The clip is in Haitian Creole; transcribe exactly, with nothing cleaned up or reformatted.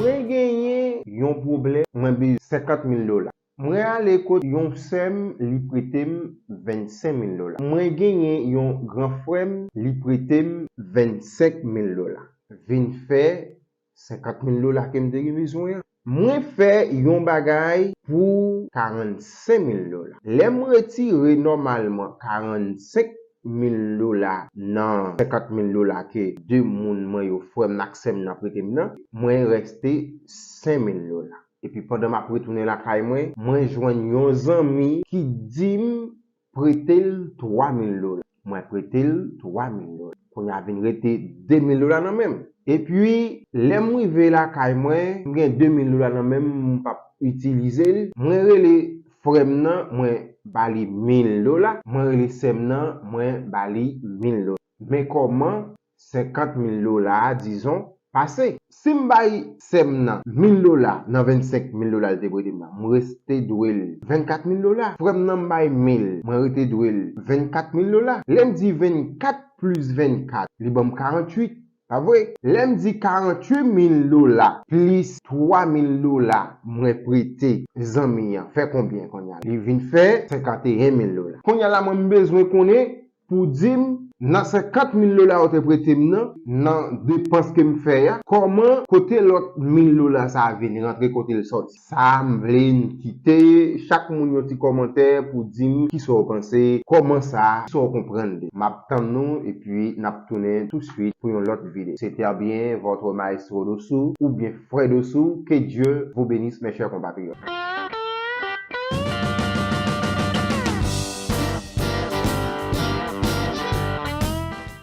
Mwen genyen yon pwoblèm, mwen bezwen senkant mil dola. Mwen ale kot yon sè m, li prete m vennsenk mil dola. Mwen genyen yon gran frè m, li prete m vennsenk mil dola. Vin fè senkant mil dola ke m te gen bezwen an. Mwen fè yon bagay pou karannsenk mil dola. Lè m retire nòmalman karannsenk mil dola nan senkant mil dola ke de moun mwen yo, frè m nan ak sè m nan, prete m nan, mwen reste senk mil dola. Epi pandan m ap retounen lakay mwen, mwen jwenn yon zanmi ki di m prete l twa mil dola. Mwen prete l twa mil dola. Kounye a vin rete de mil dola nan men m. Epi, lè m rive lakay mwen, m gen de mil dola nan men m, m p ap itilize l. Mwen rele frè m nan, mwen ba li mil dola. Mwen rele sè m nan, mwen ba li mil dola. Men kòman senkant mil dola a, dizon, pase. Si m bay sè m nan mil dola nan vennsenk mil dola l te prete m nan, m rete dwe l vennkat mil dola. Frè m nan m bay mil, mwen rete dwe l vennkat mil dola. Lè m di vennkat plis vennkat, li ban m karanntuit, pa vre? Lè m di karanntuit mil dola plis twa mil dola mwen prete zanmi an, fè konbyen kounye a? Li vin fè senkanteyen mil dola. Kounye a la, mwen m bezwen konnen pou di m, nan senkant mil dola ou te prete m nan, nan depans ke m fè a, kòman kote lòt mil dola sa a vin rantre, kote l sòti? Sa a m vle n kite chak moun yon ti kòmantè pou di m kisa w panse, kòman sa, kisa w konprann de. M ap tann nou epi n ap tounen touswit pou yon lòt videyo. C'était bien votre maestro Dossou oubyen frè Dossou. Que Dieu vous bénisse, mes chers compatriotes.